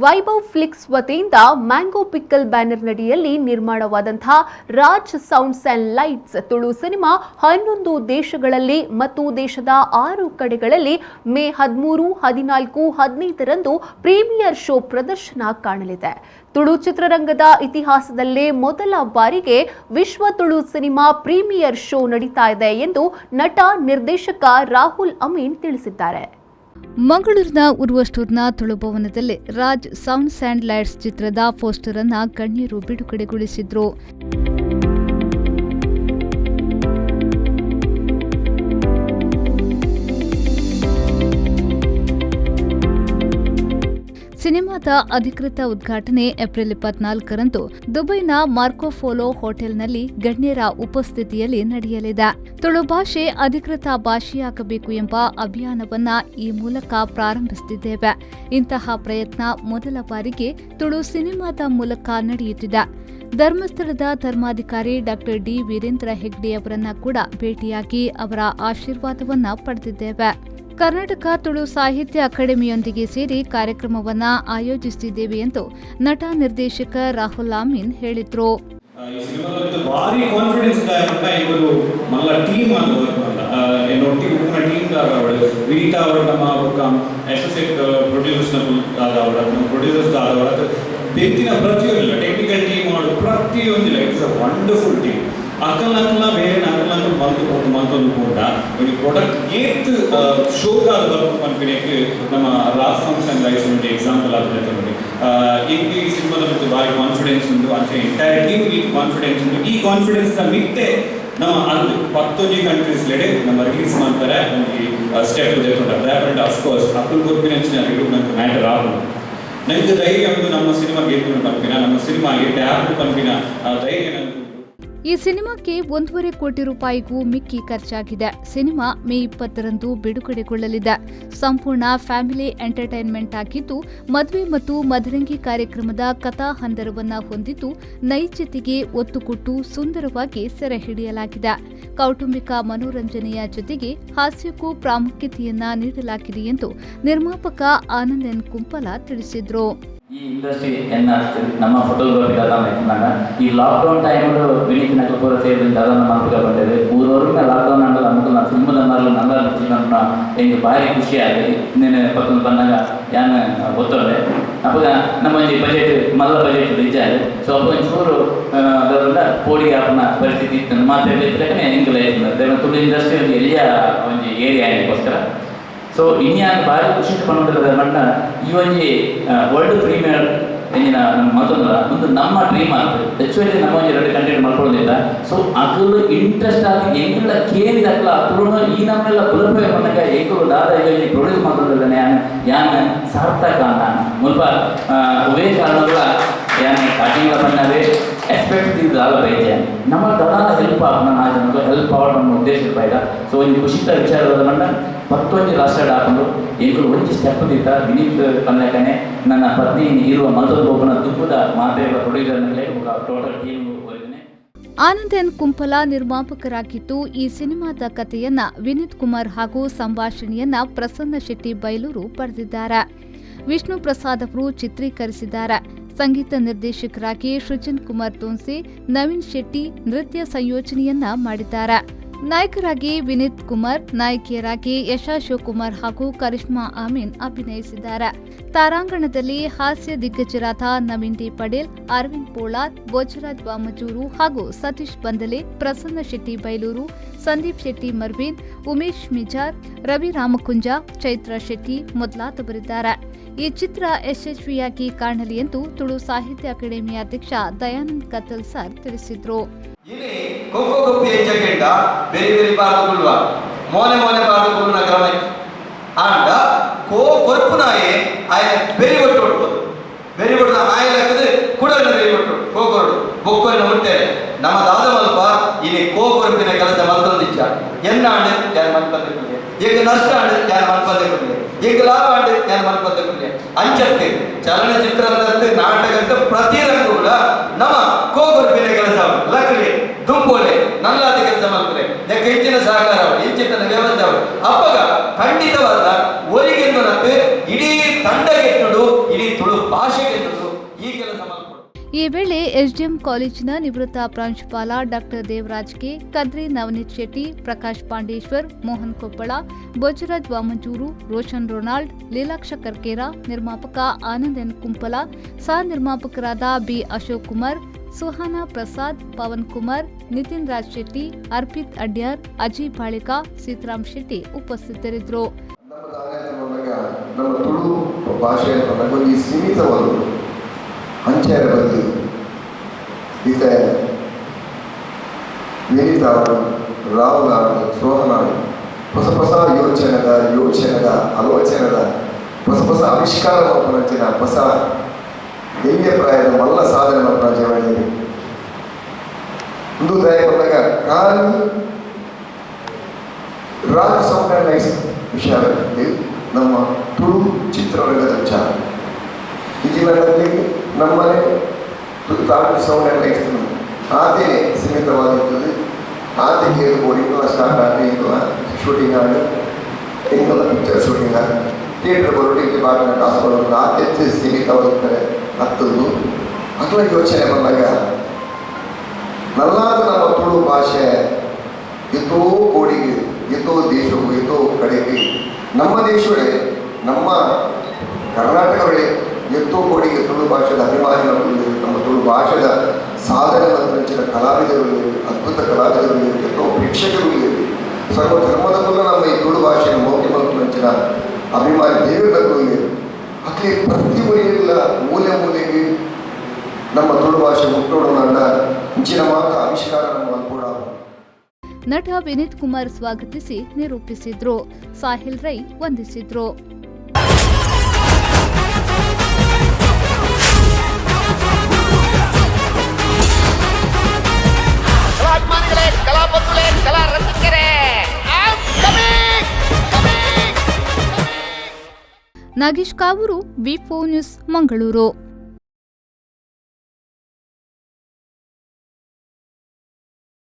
Vaibhav Flix ವತಿಯಿಂದ Mango Pickle ಬ್ಯಾನರ್ನಡಿಯಲ್ಲಿ ನಿರ್ಮಾಣವಾದಂತಹ Raj sounds and lights Tulu cinema 11 ದೇಶಗಳಲ್ಲಿ ಮತ್ತು ದೇಶದ 6 ಕಡೆಗಳಲ್ಲಿ ಮೇ 13, 14, 15ರಂದು ಪ್ರೀಮಿಯರ್ ಶೋ ಪ್ರದರ್ಶನ ಕಾಣಲಿದೆ. ತುಳು ಚಿತ್ರರಂಗದ ಇತಿಹಾಸದಲ್ಲೇ ಮೊದಲ ಬಾರಿಗೆ ವಿಶ್ವ ತುಳು ಸಿನಿಮಾ ಪ್ರೀಮಿಯರ್ ಶೋ ನಡೀತಾ ಇದೆ ಎಂದು ನಟ ನಿರ್ದೇಶಕ ರಾಹುಲ್ ಅಮೀನ್ ತಿಳಿಸಿದ್ದಾರೆ. ಮಂಗಳೂರಿನ ಉರ್ವಸ್ಟೋರ್ನ ತುಳುಭವನದಲ್ಲಿ ರಾಜ್ ಸೌಂಡ್ಸ್ ಆ್ಯಂಡ್ ಲೈಟ್ಸ್ ಚಿತ್ರದ ಪೋಸ್ಟರ್ ಅನ್ನ ಗಣ್ಯರು ಬಿಡುಗಡೆಗೊಳಿಸಿದ್ರು. ಸಿನಿಮಾದ ಅಧಿಕೃತ ಉದ್ಘಾಟನೆ ಏಪ್ರಿಲ್ 24ರಂದು ದುಬೈನ ಮಾರ್ಕೋಪೋಲೋ ಹೋಟೆಲ್ನಲ್ಲಿ ಗಣ್ಯರ ಉಪಸ್ಥಿತಿಯಲ್ಲಿ ನಡೆಯಲಿದೆ. ತುಳು ಭಾಷೆ ಅಧಿಕೃತ ಭಾಷೆಯಾಗಬೇಕು ಎಂಬ ಅಭಿಯಾನವನ್ನ ಈ ಮೂಲಕ ಪ್ರಾರಂಭಿಸುತ್ತಿದ್ದೇವೆ. ಇಂತಹ ಪ್ರಯತ್ನ ಮೊದಲ ಬಾರಿಗೆ ತುಳು ಸಿನಿಮಾದ ಮೂಲಕ ನಡೆಯುತ್ತಿದೆ. ಧರ್ಮಸ್ಥಳದ ಧರ್ಮಾಧಿಕಾರಿ ಡಾಕ್ಟರ್ ಡಿ ವೀರೇಂದ್ರ ಹೆಗ್ಡೆ ಅವರನ್ನ ಕೂಡ ಭೇಟಿಯಾಗಿ ಅವರ ಆಶೀರ್ವಾದವನ್ನ ಪಡೆದಿದ್ದೇವೆ. ಕರ್ನಾಟಕ ತುಳು ಸಾಹಿತ್ಯ ಅಕಾಡೆಮಿಯೊಂದಿಗೆ ಸೇರಿ ಕಾರ್ಯಕ್ರಮವನ್ನು ಆಯೋಜಿಸುತ್ತಿದ್ದೇವೆ ಎಂದು ನಟ ನಿರ್ದೇಶಕ ರಾಹುಲ್ ಅಮೀನ್ ಹೇಳಿದರು. ಈ ಸಿನಿಮಾದಲ್ಲಿ ಭಾರಿ ಕಾನ್ಫಿಡೆನ್ಸ್ ಇವರು ಮಲ್ಲ ಟೀಮ್ ಅಂತ ವರ್ಕ್ ಮಲ್ಲ ಒಟ್ಟಿಗೆ ಉಪ್ಪುನ ಟೀಮ್ ದಾದ ವಿನೀತಾ ಅವರ ನಮ್ಮ ಬೊಕ್ಕ ಅಸೋಸಿಯೇಟ್ ಪ್ರೊಡ್ಯೂಸರ್ಸ್ ದಾದ ಪ್ರೊಡ್ಯೂಸರ್ಸ್ ದಾದವಳ ಬೆಂತಿನ ಪ್ರತಿಯೊಂದಿಲ್ಲ ಟೆಕ್ನಿಕಲ್ ಟೀಮ್ ಮಾಡು ಪ್ರತಿಯೊಂದಿಲ್ಲ. It's a wonderful team. Akal ಅಕಲ್ನ ಬೇರೆ ಅಕಲ್ ಅಕಲ್ ಮಂತ್ ಪೋಂಡು ಮಂತೊಂದು ಪೋಂಡ ಒಂಜಿ ಪ್ರಾಡಕ್ಟ್ ಏತ್ ಶೋಕಾದ ಬರ್ಪು ಪನ್ಪಿನೆಕ್ ನಮ್ಮ ರಾಜ್ ಸೌಂಡ್ಸ್ ಆ್ಯಂಡ್ ಲೈಟ್ಸ್ ಒಂಜಿ ಎಕ್ಸಾಂಪಲ್ ಆದ ತಗೊಂಡು. ಎಂಕ್ ಈ ಸಿನಿಮಾದ ಮಿತ್ತ್ ಭಾರಿ ಕಾನ್ಫಿಡೆನ್ಸ್ ಉಂಡು. ಅಂಚೆ ಎಂಟೈರ್ ಟೀಮ್ ಈ ಕಾನ್ಫಿಡೆನ್ಸ್ ಉಂಡು. ಈ ಕಾನ್ಫಿಡೆನ್ಸ್ ದ ಮಿತ್ತೆ ನಮ್ಮ ಅಂದ್ 11 ಕಂಟ್ರೀಸ್ ಲೆಡೆ ನಮ್ಮ ರಿಲೀಸ್ ಮಾಡ್ತಾರೆ. ಒಂಜಿ ಸ್ಟೆಪ್ ದೆತ್ತೊಂಡ ದಾಯೆ ಅಫ್ಕೋರ್ಸ್ ಅಕುಲು ಕೊರ್ಪಿನಂಚಿನ ರಿವ್ಯೂ ನಂಗೆ ಮ್ಯಾಟರ್ ಆಪುಂಡು. ನಂಗೆ ಧೈರ್ಯ ಉಂಡು ನಮ್ಮ ಸಿನಿಮಾ ಗೆದ್ದುಂಡು ಪನ್ಪಿನ, ನಮ್ಮ ಸಿನಿಮಾ ಎಡ್ಡೆ ಆಪುಂಡು ಪನ್ಪಿನ ಧೈರ್ಯ ನಂಗೆ. ಈ ಸಿನಿಮಾಕ್ಕೆ 1.5 ಕೋಟಿ ರೂಪಾಯಿಗೂ ಮಿಕ್ಕಿ ಖರ್ಚಾಗಿದೆ. ಸಿನಿಮಾ ಮೇ 20ರಂದು ಬಿಡುಗಡೆಗೊಳ್ಳಲಿದೆ. ಸಂಪೂರ್ಣ ಫ್ಯಾಮಿಲಿ ಎಂಟರ್ಟೈನ್ಮೆಂಟ್ ಆಗಿದ್ದು, ಮದುವೆ ಮತ್ತು ಮದರಂಗಿ ಕಾರ್ಯಕ್ರಮದ ಕಥಾ ಹಂದರವನ್ನು ಹೊಂದಿದ್ದು, ನೈಜತೆಗೆ ಒತ್ತು ಕೊಟ್ಟು ಸುಂದರವಾಗಿ ಸೆರೆ ಹಿಡಿಯಲಾಗಿದೆ. ಕೌಟುಂಬಿಕ ಮನೋರಂಜನೆಯ ಜೊತೆಗೆ ಹಾಸ್ಯಕ್ಕೂ ಪ್ರಾಮುಖ್ಯತೆಯನ್ನ ನೀಡಲಾಗಿದೆ ಎಂದು ನಿರ್ಮಾಪಕ ಆನಂದ್ ಎನ್ ಕುಂಪಲ ತಿಳಿಸಿದರು. ಈ ಇಂಡಸ್ಟ್ರಿ ಎನ್ನ ನಮ್ಮ ಫೋಟೋಗ್ರಫಿ ದಾದ ಈ ಲಾಕ್ಡೌನ್ ಟೈಮ್ ವಿನೀತ್ ನಕಲ್ ಪೂರ ಸೇರಿದ ದಾದ ಮಲ್ಪಗ ಬಂದಿದೆ. ಊರವ್ರನ್ನ ಲಾಕ್ಡೌನ್ ಆಂಡಲ ನಮಕ್ ಫಿಲ್ಮ್ದ ಮರಲು ನಲ್ಲ ನನ್ನ ಎಂಕ್ ಭಾರಿ ಖುಷಿ ಆಗಿ ಇನ್ನೇನು ಪತ್ತೊಂದು ಬಂದಾಗ ಯಾನ್ ಒತ್ತೊಂಡೆ. ಅಪ್ಪಗ ನಮ್ಮ ಒಂಜಿ ಬಜೆಟ್ ಮಲ್ಲ ಬಜೆಟ್ ಇಜ್ಜಾರೆ. ಸೊ ಅಪ್ಪ ಒಂಚೂರು ಅದರಿಂದ ಪೋಡಿಗೆ ಆಪುನ ಪರಿಸ್ಥಿತಿ ಇತ್ತು. ಮಾತ್ರ ಇತ್ತಲಕನೆ ಎಂಕುಲ ಇತ್ತು ತುಳು ಇಂಡಸ್ಟ್ರಿ ಒಂಜಿ ಎಲ್ಲಿಯ ಒಂಜಿ ಏರಿಯಾ ಆಯ್ಕೋಸ್ಕರ. ಸೊ ಇನ್ಯಾನ್ ಭಾರಿ ಖುಷಿ ಪನ್ನೊಂದಿರದ ಮಟ್ಟ ಈ ಒಂಜಿ ವರ್ಲ್ಡ್ ಪ್ರೀಮಿಯರ್ ಎಂಜಿನ ಮತ್ತೊಂದಲ್ಲ ಒಂದು ನಮ್ಮ ಡ್ರೀಮ್ ಆಗ್ತದೆ. ಆ್ಯಕ್ಚುಲಿ ನಮ್ಮ ಒಂಜಿ ಎರಡು ಕಂಟೆಂಟ್ ಮಾಡ್ಕೊಳ್ಳೋದಿಲ್ಲ. ಸೊ ಅಕಲು ಇಂಟ್ರೆಸ್ಟ್ ಆಗಿ ಎಂಕುಲ ಕೇಂದ್ರ ಅಕ್ಲ ತುಳುನು ಈ ನಮ್ಮೆಲ್ಲ ಬುಲಪೆ ಬಂದಾಗ ಎಂಕುಲು ದಾದ ಈಗ ಪ್ರೊಡ್ಯೂಸ್ ಮಾಡ್ಕೊಂಡಿದ್ದಾನೆ ಯಾನ್ ಯಾನ್ ಸಾರ್ಥಕ ಅಂತ ಮುಲ್ಪ ಒವೇ ಕಾರಣಗಳ ಯಾನ್ ಸ್ಟಾರ್ಟಿಂಗ್ ಬಂದಾವೆ ಎಕ್ಸ್ಪೆಕ್ಟ್ ದಾದ ಬೈತೆ ನಮ್ಮ ದಾದ ಹೆಲ್ಪ್ ಆಗೋಣ ನಾ ಜನಕ್ಕೆ ಹೆಲ್ಪ್ ಆಗೋಣ ನಮ್ಮ ಉದ್ದೇಶ ಇರ್ಪಾಯ್ದ. ಸೊ ಒಂಜಿ ಖುಷಿತ ವಿಚಾರದ ಮಂಡ 11 ರಾಷ್ಟ್ರ ಹಾಕೊಂಡು ಎಂಕುಲು ಒಂಜಿ ಸ್ಟೆಪ್ ದಿತ್ತ ವಿನೀತ್ ಪನ್ಲೆಕನೆ ನನ್ನ ಪತ್ನಿ ಇರುವ ಮಲ್ತೊಂದು ಒಬ್ಬನ ದುಃಖದ ಮಾತ್ರೆ producer total team. Anand N Kumpala ನಿರ್ಮಾಪಕರಾಗಿದ್ದು, ಈ ಸಿನಿಮಾದ ಕಥೆಯನ್ನ ವಿನೀತ್ ಕುಮಾರ್ ಹಾಗೂ ಸಂಭಾಷಣೆಯನ್ನ ಪ್ರಸನ್ನ ಶೆಟ್ಟಿ ಬೈಲೂರು ಬರೆದಿದ್ದಾರೆ. ವಿಷ್ಣು ಪ್ರಸಾದ್ ಅವರು ಚಿತ್ರೀಕರಿಸಿದ್ದಾರೆ. ಸಂಗೀತ ನಿರ್ದೇಶಕರಾಗಿ ಸೃಜನ್ ಕುಮಾರ್ ತೋನ್ಸೆ, ನವೀನ್ ಶೆಟ್ಟಿ ನೃತ್ಯ ಸಂಯೋಜನೆಯನ್ನ ಮಾಡಿದ್ದಾರೆ. ನಾಯಕರಾಗಿ ವಿನೀತ್ ಕುಮಾರ್, ನಾಯಕಿಯರಾಗಿ ಯಶಾ ಶಿವಕುಮಾರ್ ಹಾಗೂ ಕರಿಷ್ಮಾ ಅಮೀನ್ ಅಭಿನಯಿಸಿದ್ದಾರೆ. ತಾರಾಂಗಣದಲ್ಲಿ ಹಾಸ್ಯ ದಿಗ್ಗಜರಾದ ನವೀನ್ ಡಿ ಪಟೇಲ್, ಅರವಿಂದ್ ಪೋಳಾರ್, ಭೋಜರಾಜ್ ವಾಮಜೂರು ಹಾಗೂ ಸತೀಶ್ ಬಂದಲೆ, ಪ್ರಸನ್ನ ಶೆಟ್ಟಿ ಬೈಲೂರು, ಸಂದೀಪ್ ಶೆಟ್ಟಿ ಮರ್ವಿನ್, ಉಮೇಶ್ ಮಿಜಾರ್, ರವಿ ರಾಮಕುಂಜ, ಚೈತ್ರ ಶೆಟ್ಟಿ ಮೊದಲಾದವರಿದ್ದಾರೆ. ಈ ಚಿತ್ರ ಯಶಸ್ವಿಯಾಗಿ ಕಾಣಲಿ ಎಂದು ತುಳು ಸಾಹಿತ್ಯ ಅಕಾಡೆಮಿ ಅಧ್ಯಕ್ಷ ದಯಾನಂದ್ ಕತ್ತಲ್ ಸರ್ ತಿಳಿಸಿದರು. ಇನಿ ಕೊಕ್ಕೋ ಕೊಪ್ಪಿ ಹೆಚ್ಚಕೆಂಡ ಬೇರೆ ಬೇರೆ ಬಾರ್ದುಕೊಳ್ಳುವ ಮೋನೆ ಮೋನೆ ಬಾರ್ದುಕೊಳ್ಳುವ ಕ್ರಮ ಆಂಡ ಕೋ ಕೊರ್ಪುನಾಯೆ ಆಯನ ಬೆರಿ ಒಟ್ಟು ಹೊಡ್ಬೋದು. ಬೆರಿ ಒಟ್ಟು ಆಯ ಲೆಕ್ಕದ ಕುಡಲಿನ ಬೆರಿ ಒಟ್ಟು ಕೋಕೊರಡು ಬೊಕ್ಕೊರಿನ ಮುಟ್ಟೆ ನಮ್ಮ ದಾದ ಮಲ್ಪ ಇನಿ ಕೋ ಕೊರ್ಪಿನ ಕೆಲಸ ಮಲ್ತೊಂದಿಚ್ಚ ಎನ್ನಾಂಡು ಯಾರು ಮಲ್ಪಂದೆ ಕುಲ್ಲೆ, ಈಗ ನಷ್ಟ ಆಂಡು ಯಾರು ಮಲ್ಪಂದೆ ಕುಲ್ಲೆ, ಈಗ ಲಾಭ ಆಂಡು ಯಾರು ಮಲ್ಪಂದೆ ಕುಲ್ಲೆ. ಅಂಚತ್ತೆ ಚಲನಚಿತ್ರ ನಾಟಕಂತ ಪ್ರತಿ ರಂಗು ನಮ್ಮ ಕೋಕೊರ್ಪಿನ ಕೆಲಸ ಲಕ್ಲಿ ದುಂಬೋಲೆ ನಲ್ಲಾದ ಕೆಲಸ ಮಾಡ್ತಾರೆ. ಯಾಕೆ ಹೆಚ್ಚಿನ ಸಹಕಾರ ಹೆಚ್ಚಿನ ವ್ಯವಸ್ಥೆ ಅಪ್ಪಗ ಖಂಡಿತವಾದ ಒರಿಗೆಂದು ನತ್ತೆ ಇಡೀ ತಂಡ ಗೆಟ್ಟುಡು ಇಡೀ ತುಳು ಭಾಷೆಗೆ ಈ ಕೆಲಸ ಮಲ್ಪೊಡು. ಈ ವೇಳೆ ಎಸ್ಡಿಎಂ ಕಾಲೇಜಿನ ನಿವೃತ್ತ ಪ್ರಾಂಶುಪಾಲ doctor Devaraj K, Kadri Navaneeth Shetty, Prakash Pandeshwar, Mohan Koppala, Bojaraj Vamanjoor, Roshan Ronald, Leelaksha Karkera, ನಿರ್ಮಾಪಕ ಆನಂದ್ ಎನ್ ಕುಂಪಲ, ಸಹ ನಿರ್ಮಾಪಕರಾದ ಬಿ ಅಶೋಕ್ ಕುಮಾರ್, ಸುಹಾನಾ ಪ್ರಸಾದ್, ಪವನ್ ಕುಮಾರ್, ನಿತಿನ್ ರಾಜ್ ಶೆಟ್ಟಿ, ಅರ್ಪಿತ್ ಅಡ್ಯಾರ್, ಅಜಯ್ ಬಾಳಿಕಾ, ಸೀತಾರಾಮ್ ಶೆಟ್ಟಿ ಉಪಸ್ಥಿತರಿದ್ದರು. ನಮ್ಮ ದಾನೆ ನಮ್ಮ ತುಳು ಭಾಷೆ ಒಂಜಿ ಸೀಮಿತವಾದ ಅಂಚೆರ ಬದಲಿ ಈತ ವಿನೀತ ಅವರು, ರಾಹುಲ್ ಅವರು, ಸೋಹನ್ ಅವರು ಹೊಸ ಹೊಸ ಯೋಚನೆದ ಆಲೋಚನೆದ ಹೊಸ ಹೊಸ ಆವಿಷ್ಕಾರ ಮಲ್ಪುನಂಚಿನ ಹೊಸ ಪ್ರಾಯದ ಮಲ್ಲ ಸಾಧನೆ ಮಲ್ಪುನ ಒಂದು ದಯ ಬಂದಾಗ ಖಾಲಿ ರಾಜ್ ಸೌಂಡ್ ಆ್ಯಂಡ್ ಲೈಟ್ಸ್ ವಿಷಯದಲ್ಲಿ ನಮ್ಮ ತುಳು ಚಿತ್ರರಂಗದ ವಿಚಾರ ಈ ಜೀವನದಲ್ಲಿ ನಮ್ಮನೆ ರಾಜ್ ಸೌಂಡ್ ಆ್ಯಂಡ್ ಲೈಟ್ಸ್ ಆದೇ ಸೀಮಿತವಾಗಿರ್ತದೆ. ಆತೆ ಕೇಳ್ಬೋದು ಇಂಗ್ಲ ಸ್ಟಾರ್ಟ್ ಆಗಿ ಇಂಗ್ಲ ಶೂಟಿಂಗ್ ಆಗಿ ಇಂಗ್ಲ ಪಿಕ್ಚರ್ ಶೂಟಿಂಗ್ ಆಗಿ ಥಿಯೇಟರ್ ಬರೋದು ಇಲ್ಲಿ ಬಾಗಿನ ಕಾಸು ಬರೋದು ಆತೆ ಸೀಮಿತವಾಗಿರ್ತಾರೆ ಹತ್ತದ್ದು ಅಗಲ ಯೋಚನೆ ಬಂದಾಗ ನಲ್ಲಾದ ನಮ್ಮ ತುಳು ಭಾಷೆ ಎತ್ತೋ ಕೋಡಿಗೆ, ಎತ್ತೋ ದೇಶಕ್ಕೂ, ಎತ್ತೋ ಕಡೆಗೆ ನಮ್ಮ ದೇಶವೇ ನಮ್ಮ ಕರ್ನಾಟಕವೇ ಎತ್ತೋ ಕೋಡಿಗೆ ತುಳು ಭಾಷೆದ ಅಭಿಮಾನಿಗಳು, ನಮ್ಮ ತುಳು ಭಾಷೆದ ಸಾಧನೆ ಮತ್ತು ಕಲಾವಿದರು, ಅದ್ಭುತ ಕಲಾವಿದರು, ಎತ್ತೋ ಪ್ರೇಕ್ಷಕರು, ಸರ್ವ ಧರ್ಮದಲ್ಲೂ ನಮ್ಮ ಈ ತುಳು ಭಾಷೆಯ ಮೌಖಿಕ ಮತ್ತು ಅಭಿಮಾನಿ ದೇವರುಗಳು ಅಕ್ಕೆ ಪ್ರತಿ ಊರಿಲ್ಲ ಮೂಲೆ ಮೂಲೆಗೆ ನಮ್ಮ ತುಳು ಭಾಷೆ ಮುಟ್ಟೋಣ ಇಂಚಿನ ಮಾತ್ರ ಆವಿಷ್ಕಾರ ನಮ್ಮ ಕೂಡ. ನಟ ವಿನೀತ್ ಕುಮಾರ್ ಸ್ವಾಗತಿಸಿ ನಿರೂಪಿಸಿದ್ರು. Sahil Rai ವಂದಿಸಿದ್ರು. Nagesh Kavoor, V4 news, Mangaluru.